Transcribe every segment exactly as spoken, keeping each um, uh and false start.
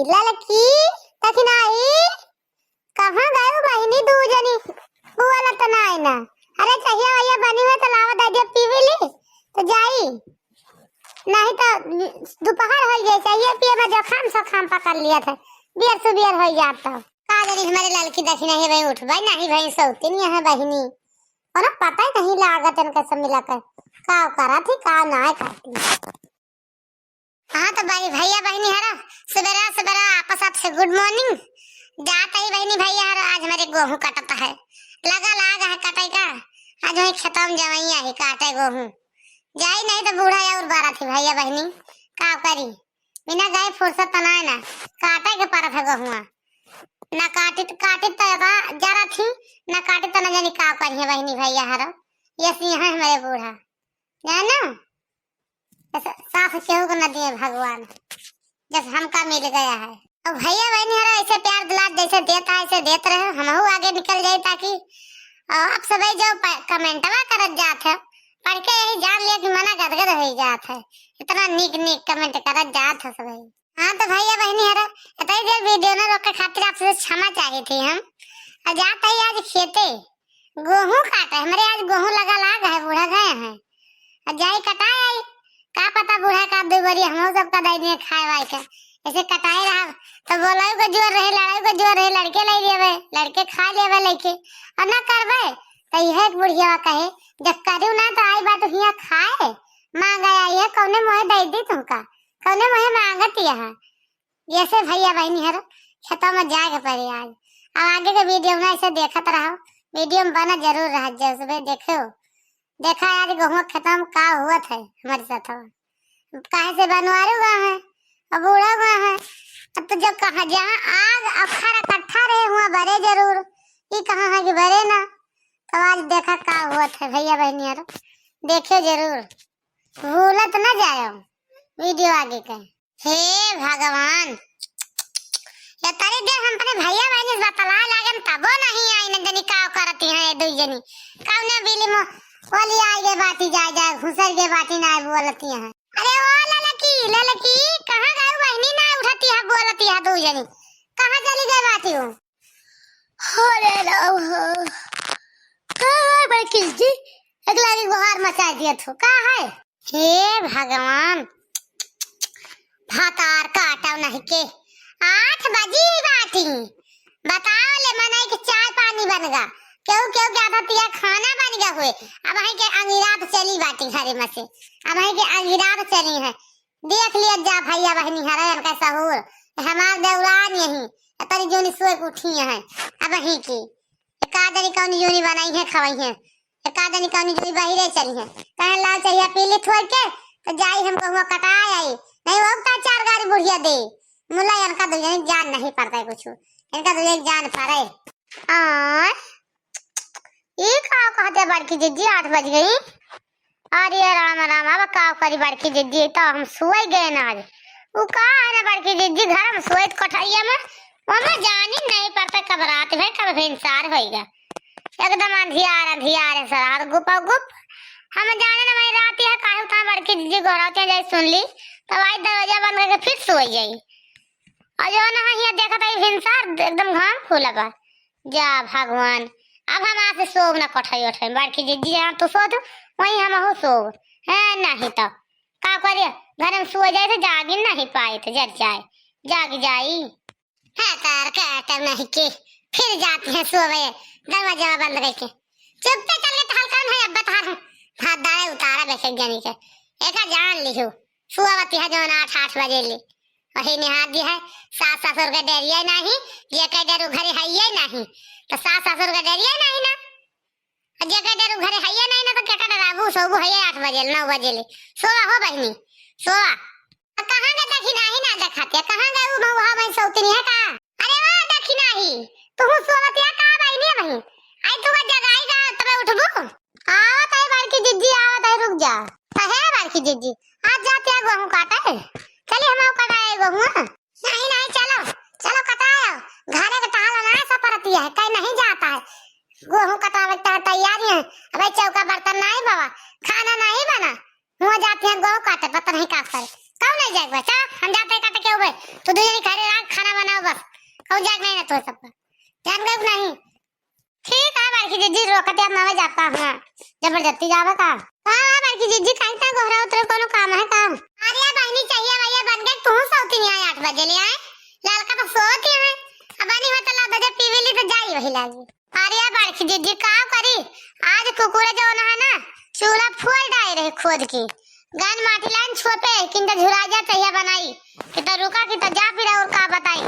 ललकी, दखिनही, कहाँ गयू बहिनी दू जनी? बोलत नाई ना। अरे चहिया वहिया बनी हुए तो लावा दे दिया पीवे ली, तो जाई। नहीं तो दोपहर हो गए, चहिया पिए में जुकाम सुखाम पकड़ लिया था, बियर सुबियर हो जात तो। का जानी हमारे ललकी दखिनही भाई उठबे नहीं भाई, सौतिन यहाँ बहिनी। और पता ही नहीं लागत इनका सब मिला कर का करा थी, का ना करती। हाँ तो भाई, भैया बहिनी हरा, सबेरा सबेरा आपस आपसे good morning। जात ही बहिनी भैया हरा, आज हमारे गोहूँ कटत है, लगा लाग है कटाई का। आज वही खेतवा में जवैया ही काटे गोहूँ। जाई नहीं तो बूढ़ा और बारा थी भैया बहिनी, का करी, बिना गए फुर्सत तो ना है ना, काटे के परत है गोहुआ। ना काटित, काटित तो एबा जरा थी, ना काटित तो ना जानी का करिए बहिनी भैया हरा। ये सी है हमारे बूढ़ा, जानो? जैसे साथ केहू को न दिए भगवान, जैसे हमका मिल गया है। अब भैया बहनी हरा ऐसे प्यार दुलार जैसे देता है, ऐसे देत रहे, हमहू आगे निकल जाए, ताकि, अ, आप सबै जो प-, कमेंटवा करत जात है, पढ़ के यही जान लिया कि मना गदगद हो जात है, इतना नीक नीक कमेंट करत जात है सबै। हाँ तो भैया बहनी हरा, इतनी देर वीडियो न रोके खातिर आपसे क्षमा चाही थी हम। और जात ही आज खेते, गोहूँ काटे, हमरे आज गोहूँ लगा लाग है, बूढ़ा गए हैं। अब जाई कटाए आई, का पता बूढ़ा का दू बारी हमहू सबका दे दिए खाए वाए के। ऐसे कटाए रहा तो बोलाऊ के जोर रहे, लड़ाऊ के जोर रहे, लड़के ले लेवे, लड़के खा लेवे लेके। और ना करबे तो यह एक बुढ़िया कहे, "जब करू ना तो आई बात हियाँ खाए, मांग आई है, कौने मोहे दे दी तुमका, कौने मोहे मांगत यहाँ।" ऐसे भैया बहनी हर खेतों में जाए के पड़े आज। अब आगे के वीडियो में ऐसे देखत रहो, वीडियो में बना जरूर रह जाओ, सुबह देखो। देखा आज गोहुआ खेतों में का हुआ था हमारे साथ, काहे से बनवारू हुआ है, अब बूढ़ा हुआ है। अब तो जब कहा जहाँ आग अखर इकट्ठा रहे हुआ बरे जरूर, ये कहाँ है कि बरे ना। तो आज देखा का हुआ था भैया बहनी हर, देखियो जरूर, भूलत ना जाओ वीडियो आगे के। हे भगवान, ये तनी देर हम अपने भैया बहनी से बतलाए लागेन, तबो नहीं आई, न जानी का करती हैं ये दुई जनी। कौने बिली मो-, बोली आई गए बाटी, जाए जाए घुसर गए बाटी, ना बोलती हैं। अरे ओ ललकी, ललकी, कहाँ गए बहनी, ना उठती है, बोलती है दुई जनी, कहाँ चली गए बाटी हो? अरे राम हो, का है बड़की जी? अगला के गुहार मचा दिया थो, का है? हे भगवान, भातार काटव नहीं के, आठ बजी ही बाटी। बताओ ले, मनई के चाय पानी बन गा, केहू केहू के आधा तिया खाना बन गा हुए। अब वहीं के अंगिरात चली बाटी घरे में से, अब वहीं के अंगिरात चली है। देख लिया जा भैया बहनी हरे इनका सहूर, हमार देवरान यही, तनी जूनी सोए के उठी है अब वहीं की। का जानी कौन जूनी बनाई है, खवाई है, का जानी कौन जूनी बहिरे चली है। कहे लाल चाहिए पीली थोड़ के, तो जाई हम गोहुआ कटाए आई। नहीं वो का चार गाड़ी बुढ़िया दे। मुला इनका दुनिया जान नहीं पड़ता है कुछ, इनका दुनिया जान पड़े। और ये का कहते बड़की जिज्जी, आठ बज गई। अरे राम राम, अब का करी बड़की जिज्जी, तो हम सोए गए ना आज। उ का है ना बड़की जिज्जी, घर में सोए कोठरिया में, ओमे जानी नहीं पड़ता कब रात भई, कब भिनसार होइगा। एकदम अंधियार, अंधियार है सरार, गुपा गुप। हम जाने ना भाई रात यह काहे उतना बड़की जिज्जी गोहरावती है, जाई सुन ली, तब आई दरवाजा बंद करके फिर सोई जाई। और जो ना हिया देखत आई भिनसार, एकदम घाम फूला बा। जा भगवान, अब हम आज से सोब ना कोठई ओठई, बड़की जिज्जी जहाँ तू सो तू, वहीं हमहू सोब। है नहीं तो का करिए, घर में सो जाए तो जागी नहीं पाए तो जर जाए, जाग जाई। है तार के आटा नहीं के, फिर जाते हैं सोवे, दरवाजा बंद करके। चुप्पे चल के टहल कर नहीं, अब बता हूँ। भात दाले उतारा देखे एक जनी के, एका जान लिहू, सुआवती है जौन आठ, आठ बजे ले। वही निहार दी है, सास ससुर के डरिए नहीं, जे के डरू घरे हइये नहीं, तो सास ससुर के डरिए नहीं ना। आ जे के डरू घरे हइये नहीं ना, तो के का डराबू, सोबू हइये आठ बजे ले, नौ बजे ले। सोवा हो बहिनी, सोवा। आ कहाँ के देखी नाही ना देखाते, कहाँ गए उ महुआ बहिन सौतनी है का? अरे वाह देखी नाही, तू सोवतिया का बहिनी है बहिन? आई तू जगाई का तबे उठबू? आवत है बड़की जिज्जी, आवत है, रुक जा। कहे बड़की जिज्जी, आज जाते हैं गोहूँ काटे, चली हम कटाए गोहूँ। नहीं, नहीं, चलो, चलो, कटाओ। घरे के टहल ना सब परती है, कहीं नहीं जाता है। गोहूँ कटावे के तैयारी है। अबे चौका बर्तन नहीं बाबा, खाना नहीं बना। हुआ जाती है गोहूँ काटे, पता नहीं का करे। कौन नहीं जाए बच्चा? हम जाते हैं काटे के, वो तू दुइ जनी घरे राख, खाना बनाओ बस। कहूँ जाग नहीं ना तो सबका। जान गए कि नहीं? ठीक है बड़की जिज्जी, रोकत यार ना जाता हूँ। जबरदस्ती जावे का? हाँ, हाँ, बड़की जिज्जी, कहीं तक गोहरा उतरे कोनो काम है का? अरे बहनी, चाहिए भैया बन गए, तू सोती नहीं आए आठ बजे ले आए। ललका तो सोती है। अब नहीं होता ला बजे पीवे ली तो जाई वही लागी। अरे बड़की जिज्जी, का करी? आज कुकुरे जो ना है ना, चूल्हा फूल डाए रहे खोद के। गन माटी लाइन छोपे, किंता झुरा जा तहिया बनाई। किंता रुका, किंता जा फिर और का बताई।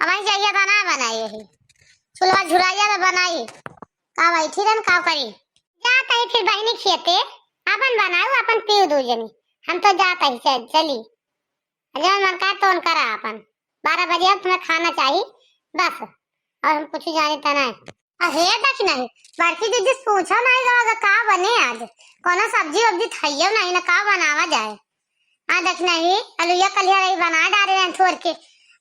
अब वही चाहिए था ना बनाई यही। चूल्हा झुरा जा तो बनाई। का बैठी रहन, का करी? जा तही फिर बहनी खेते, अपन बनाऊ, अपन पीऊ दू जनी। हम तो जा तही से चली। जौन मन का तौन करा अपन। बारह बजे अब तुम्हें खाना चाहिए, बस। और हम कुछ जाने तना है। अहे देख नहीं, बड़की दीदी पूछो नहीं लोग का बने आज। कोनो सब्जी वब्जी थइयो नहीं ना, का बनावा जाए? आ देख नहीं, अलुइया कलिया रही बना डारे हैं थोर के।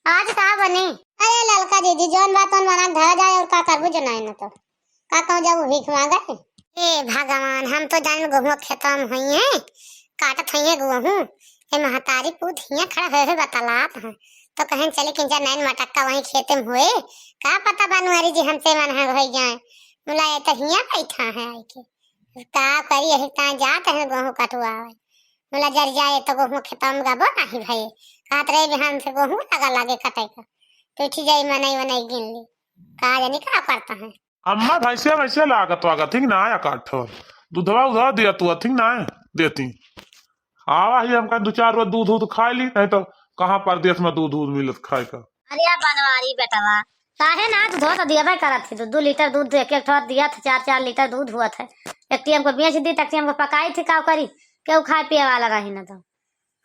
आज का बने? अरे ललका दीदी, जौन बात तौन बना के धरा जाए और का करबू जो नहीं ना तो। का कहूँ जब भीख मांगे? ए भगवान, हम तो जान गोहुआ खेतवा में हुई हैं, काटत हुई हैं गोहूँ। ए महतारी पूत हियाँ खड़ा हुए हुए बतलात हैं, तो कहें चले कि जा नैन मटक्का वहीं खेते में हुए। का पता बनवारी जी हमसे मन है हो जाए। मुला ये तो हियाँ बैठा है आई के। का करी यही ता जात है गोहूँ कटवावे। मुला जर जाए तो गोहूँ खेतवा में गबो नहीं भये। कहत रहे बिहान से गोहूँ लगा लागे कटे का। तो उठी जाई मनई वनई गिन ली। का जानी का करता है। अम्मा, भैंसिया, भैंसिया लागत वागत थी कि ना आया काठो? दूधवा उधवा दिया तू थी कि ना देती? आवा ही हमका दो चार रोज दूध, दूध खाए ली, नहीं तो कहाँ परदेस में दूध, दूध मिलत खाए का? अरे या बनवारी बेटवा, काहे ना दूधवा तो दियाबे करत थी, दो, दो लीटर दूध एक, एक ठो दिया था, चार, चार लीटर दूध हुआ था। एक टी हमको बेच दी, तक हमको पकाई थी, का करी? केहू खाए पिए वाला रही ना तो।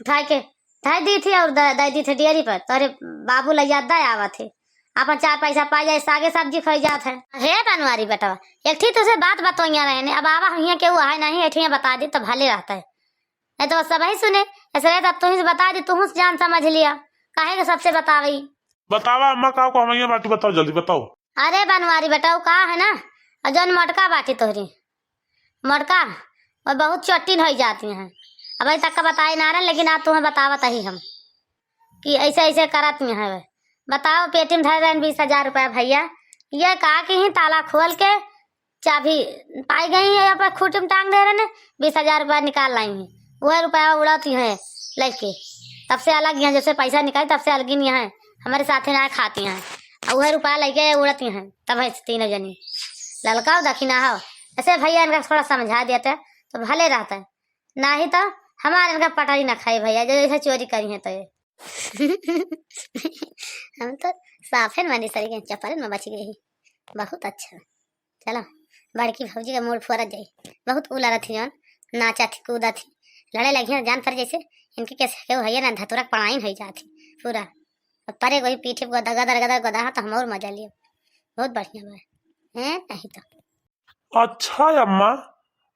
उठाई के धई दी थी और द-, दई दी थी डेयरी पर। तोरे बाबू लइया दे आवत है, आपन चार पैसा पाई जाए, सागे सब्जी खाई जात है। हे बनवारी बेटवा, एक ठी तुझसे बात बतोइया रहे ने, अब आवा हियाँ केहू आए नहीं, एक ठी बता दी तो भले रहता है, नहीं तो सब ही सुने। ऐसे रहे तो तुही से बता दी, तुहू से जान समझ लिया, काहे के सबसे बतावई। बतावा अम्मा, का को हम ये बाटी बताओ, जल्दी बताओ। अरे बनवारी बेटा, वो का है ना, और जौन मोटका बाटी तोहरी, मोटका, वो बहुत चट्टिन होई जाती हैं। अबहीं तक का बताए ना रहे, लेकिन आज तुम्हें बतावत ही हम कि ऐसे ऐसे करत ही हैं। बताओ, पेटी में धरे रहन बीस हजार रुपया भैया, ये का कि ही ताला खोल के चाबी पाई गई है, अपन खूंटी में टांग दे रहे ने, बीस हजार रुपया निकाल लाई हैं, वह रुपया उड़ाती हैं लइके। तब से अलग यहाँ, जैसे पैसा निकाली तब से अलग ही नहीं है, हमारे साथे ना खाती हैं, और वह रुपया लइके उड़ती हैं। तब है तीनों जनी ललका हो दखिना हो, ऐसे भैया इनका थोड़ा समझा देते तो भले रहता है, नहीं तो हमारे इनका पटारी ना खाए भैया, जो ऐसे चोरी करी हैं तो ये। हम तो साफे मानी सरी के चपरन में बच गई। बहुत अच्छा। चलो, बड़की भौजी का मूड फोरत जाई। बहुत उलरत ही जौन, नाचत ही, कूदत ही, लड़े लगी हैं, जान पर जैसे इनके कैसे केहू है ना, धतुरा के पड़ाइन होई जात ही पूरा। अब परे कोई पीठे पे गदा, गदर, गदर, गदा, हाँ, तो हम और मजा लिए। बहुत बढ़िया बा। हैं, नहीं तो। अच्छा अम्मा,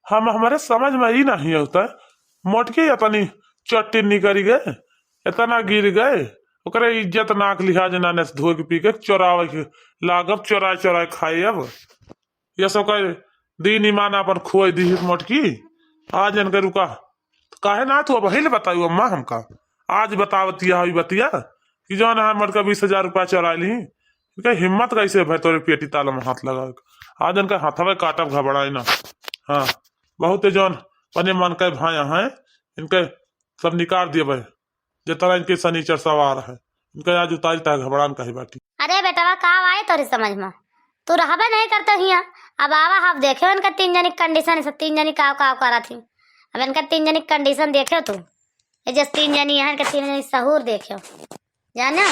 हम, हमारे समझ में ही नहीं होता है, मोटकी इतनी चट्टी निकल गए, इतना गिर गए, ओकरे इज्जत नाक लिहाज नाने से धोए के पी के चोरावे के लागब, चोराए चोराए खाए अब। ये सब कहे दीन ईमान अपन खोए दी मोटकी। आज इनके रुका, तो काहे ना तू अब हिल बताऊ अम्मा हमका, आज बतावतिया हई बतिया कि जौन है मोटका बीस हजार रुपया चोरा ली, इनका हिम्मत कैसे भाई तोरे पेटी ताला में हाथ लगावे का? आज इनका हाथवे काटब घबराए ना। हाँ, बहुत जौन अपने मन के भाया हैं, इनके सब निकाल दिए भाई। जितना इनके शनिचर सवार है, इनका आज उतारी ताहे घबरान कही बाटी। अरे बेटवा, का आए तोरे समझ में? तू रहबे नहीं करते हिया। अब आवा, हम देखे इनका तीन जनी कंडीशन, सब तीन जनी काव काव करा थी। अब इनका तीन जनी कंडीशन देखे तू, ये जस तीन जनी है, इनका तीन जनी सहूर देखे। जाना,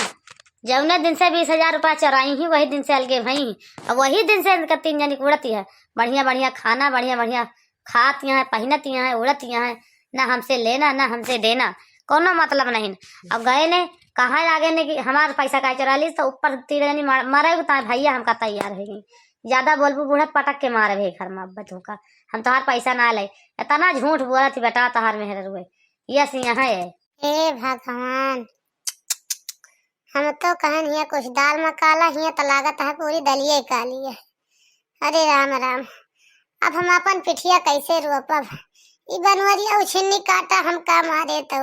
जौने दिन से बीस हजार रुपया चोराई ही, वही दिन से अलगे भई ही। अब वही दिन से इनका तीन जनी उड़ती है, बढ़िया बढ़िया खाना, बढ़िया बढ़िया खाती हैं, पहनती हैं, उड़ती हैं, ना हमसे लेना, ना हमसे देना, कोनो मतलब नहीं। अब गए ने, कहाँ आगे ने कि हमार पैसा काहे चोरा ली, तो ऊपर तीन जनी मर-, मरे उतार भैया हमका तैयार है। ज्यादा बोलबू बूढ़ा पटक के मारब घर में अब तू का। हम तोहार पैसा ना ले, इतना झूठ बोलत ही बेटा तोहार मेहर रुए। यस, यहाँ है। हे भगवान, हम तो कहन हिया कुछ दाल में काला, हिया तो लागत है पूरी दलिया ही काली है। अरे राम राम, अब हम अपन पिठिया कैसे रोपब? ई बनवरिया उछिन्नी काटा हमका मारे तो।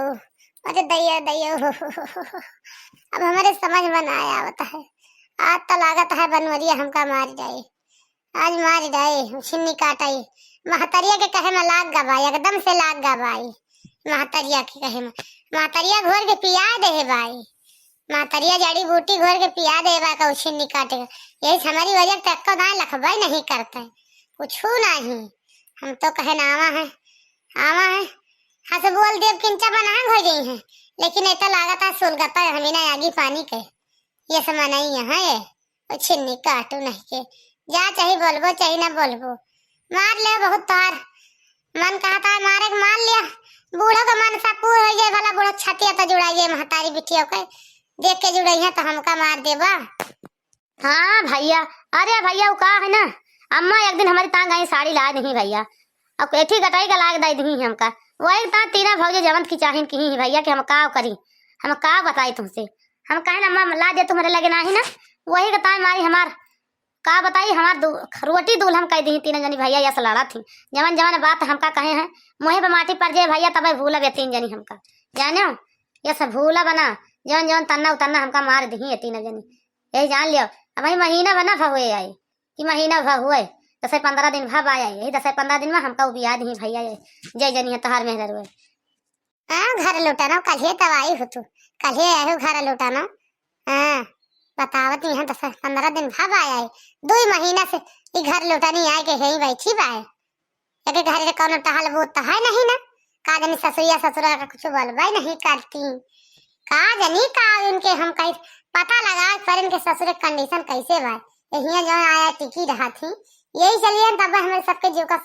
अरे दैया, दैया, हो, हो, हो, हो, हो। अब हमरे समझ में ना आवत है। आज तो लागत है बनवरिया हमका मार जाए। आज मार जाए, छिन्नी काटाई। महतरिया के कहे में लाग गा बाई, एकदम से लाग गा बाई। महतरिया के कहे में, महतरिया घोर के पिया दे है बाई। महतरिया जड़ी बूटी घोर के पिया दे बा, कहू छिन्नी काटे। यही से हमारी वजह तक को दाएं लखबाई नहीं करते, कुछ नहीं। हम तो कहे ना आवा है, आवा है। हंस बोल देव किंचा बना हो गई है, लेकिन ऐसा लागत है सुलगता है हमीना आगी पानी के। ये समय नहीं है ये, ओ छिन्नी काटू नहीं के। जा चाहे बोलबो चाहे ना बोलबो, मार ले बहुत तोहार मन कहता है मारे के, मार लिया। बूढ़ो का मन सा पूर हो जाए, भला बूढ़ो छतिया तो जुड़ाइए महतारी बिटियों के, देख के जुड़ाई है तो हमका मार देबा। हाँ भैया, अरे भैया, वो का है ना, अम्मा एक दिन हमारी तांग आई साड़ी ला दही भैया, अब एठी गटाई का लाग दे दही हमका। वही ता तीना भौजी जवंत की चाहिन की ही भैया कि हम का करी, हम का बताई तुमसे। हम कहे ना अम्मा ला दे तुम्हारे लगे नाही ना, वही का ताई मारी हमार का बताई, हमार दू-, रोटी दूल हम कह दी तीनों जनी भैया यस लड़ा थी। जवन जवन बात हमका कहे हैं, मुँहे पे माटी पड़ जाए भैया, तबे भूलब ये तीन जनी हमका, जाने हो? यस भूला बना, जवन जवन तन्ना उतन्ना हमका मार दी ये तीनों जनी। यही जान लियो, अब वही महीना बना भा हुए आई, कि महीना भा हुए, दस पन्द्रह दिन भा आए, यही दस पन्द्रह दिन में हमका उबिया दी भैया, ये जय जनी है तोहार मेहर हुए। हाँ, घर लौटाना, कल्हे तब आई हो तू, कल्हे आए हो घर लौटाना। हाँ, बतावत नहीं है, दस पन्द्रह दिन भा आए, दुई महीना से ई घर लौटानी आए के यहीं बैठी बाए। एक घर से कौनो टहल वो तो है नहीं ना, का जानी ससुरिया ससुरा का कुछ बोलबे नहीं करती, का जानी का इनके हम कहीं पता लगा पर इनके ससुर के कंडीशन कैसे बा। यहिया जो आया टिकी रहा थी, यही चलिए तब हमारे सबके जीव का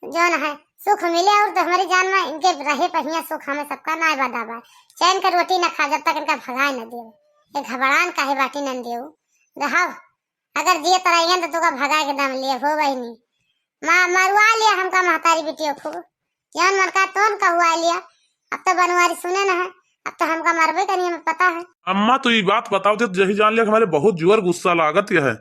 जौन है सुख मिले और तो हमारी जान में इनके रहे पहिया सुख हमें सबका नाय बदा बा। चैन के रोटी न खा जब तक इनका भगाए न देव। ये घबरान काहे बाटी न देव। रहो, अगर जिए तरह तो तुका भगाए के दम लिए हो बहिनी। मा-, मरुआ लिया हमका महतारी बिटियों खूब। जौन मन का तोन कहुआ लिया। अब तो बनवारी सुने न है, अब तो हमका मरबे करी, हमें पता है। अम्मा, तू ई बात बताओ थे, जही जान लिया कि हमारे बहुत जुअर गुस्सा लागत है।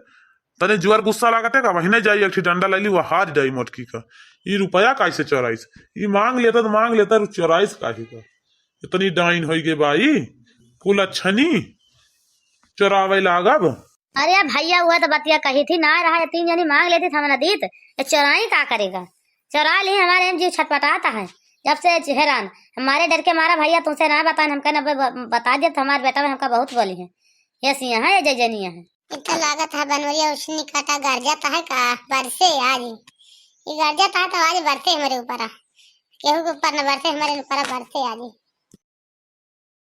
तने जुअर गुस्सा लागत है का? वही नहीं जाई, एक ठी डंडा ले ली, वो हार जाई मोटकी का। ई रुपया कैसे चोराइस? ई मांग लेता तो मांग लेता, रु चोराइस काहे का? इतनी डाइन होई गे बाई, कुल अच्छनी चोरावे लागब। अरे भैया, वह तो बतिया कही थी, ना रहा, ये तीन जनी मांग लेती, हम ना दीत, ये चोराई का करेगा? चोरा ली, हमारे एम जीव छटपटाता है। जब से हैरान, हमारे डर के मारा भैया, तुमसे ना बताएं, हमका ना ब-, बता दिया तो हमारे बेटा में हमका बहुत बोली है। ये सिया है, ये जय जनिया है। इतना लागत है बनवरिया उसनी काटा गरजत है का? बरसे आज। ये गरजत है तो आज बरसे हमारे ऊपर आ। केहू के ऊपर न बरसे, हमारे ऊपर बरसे आज।